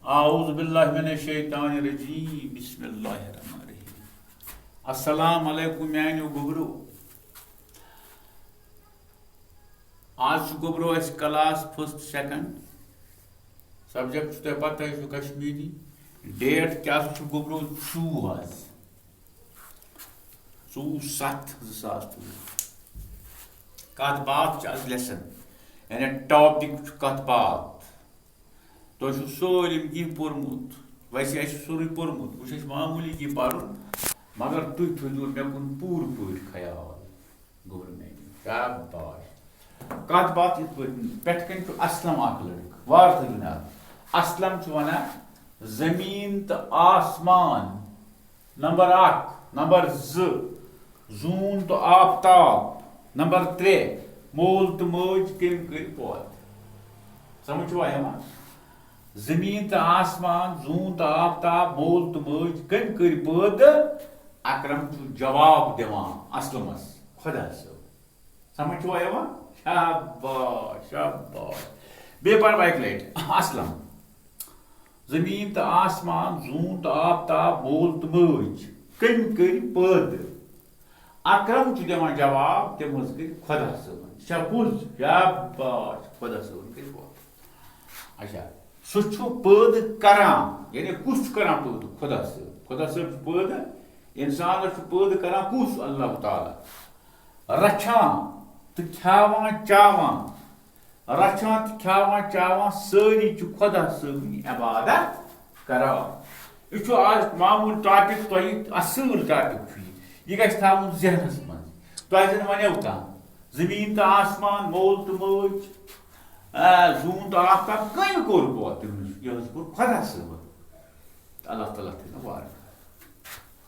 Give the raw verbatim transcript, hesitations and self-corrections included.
اعوذ باللہ من الشیطان الرجیم، بسم اللہ الرحمن الرحیم۔ السلام علیکم میانیو گوبرو۔ آز چھُ گوبرو اَسہِ کلاس فسٹ سیکنڈ۔ سبجیکٹ چھُ تۄہہِ پتہ، یہِ چھُ کشمیری۔ ڈیٹ کیٛاہ سا چھُ گوبرو؟ ژوٚوُہ آز، ژوٚوُہ ستھ زٕ ساس ژوٚوُہ۔ کتھ باتھ چھِ آز لیسن، یعنی ٹاپک چھُ کتھ باتھ۔ تۄہہِ چھُو سٲلِم کینٛہہ پوٚرمُت، ویسے اَسہِ چھُ سورُے پوٚرمُت، وۄنۍ چھُ اَسہِ معموٗلی کینٛہہ پَرُن، مگر تُہۍ تھٲیزیو مےٚ کُن پوٗرٕ پٲٹھۍ خیال۔ گوٚبرٕ میٛانہِ، شاباش۔ کَتھ باتھ یِتھ پٲٹھۍ، پٮ۪ٹھ کَنۍ چھُ اسلم اَکھ لٔڑکہٕ، وارٕ تھٲیزیو مےٚ اَتھ۔ اسلم چھُ وَنان، زٔمیٖن تہٕ آسمان، نمبر اکھ، نمبر زٕ، زوٗن تہٕ آفتاب، نمبر ترٛےٚ، مول تہٕ مٲج کٔمۍ کٔرۍ پٲدٕ؟ سمجھ چھُوا یِوان؟ زٔمیٖن تہٕ آسمان، زوٗن تہٕ آفتاب، مول تہٕ مٲج کٔمۍ کٔرۍ پٲدٕ؟ اکرم چھُ جواب دِوان اسلمس، خۄدا صٲب۔ سمجھ چھُوا یِوان؟ شاباش، شاباش۔ بیٚیہِ پَرٕ بہٕ اَکہِ لَٹہِ۔ اسلم۔ زٔمیٖن تہٕ آسمان، زوٗن تہٕ آفتاب، مول تہٕ مٲج، کٔمۍ کٔرۍ پٲدٕ؟ اکرم چھُ دِوان جواب، تٔمۍ حظ کٔرۍ خۄدا صٲبن۔ یہِ چھا پوٚز؟ شاباش، خۄدا صٲبن کٔرۍ پٲدٕ۔ اچھا، سُہ چھُ پٲدٕ کران، یعنی کُس چھُ کران پٲدٕ؟ خۄدا صٲب۔ خۄدا صٲب چھُ پٲدٕ، اِنسانَس چھُ پٲدٕ کران کُس؟ اللہ تعالیٰ۔ رچھان تہٕ کھیاوان چاوان، رچھان تہٕ کھیاوان چاوان سٲری چھِ خۄدا صٲبٕنۍ عبادت کران۔ یہِ چھُ آز معموٗل ٹاپک، تۄہہِ اصٕل ٹاپک چھُ یہِ۔ یہِ گژھِ تھاوُن ذہنس منٛز۔ تۄہہِ زن ونیو کانٛہہ، زٔمیٖن تہٕ آسمان، مول تہٕ مٲج، آ، زوٗن تہٕ آفتاب کٔمۍ کوٚر پٲدٕ؟ تٔمۍ حظ کوٚر خۄدا صٲبن۔ اللہ تعالیٰ تھٲینو وارٕ۔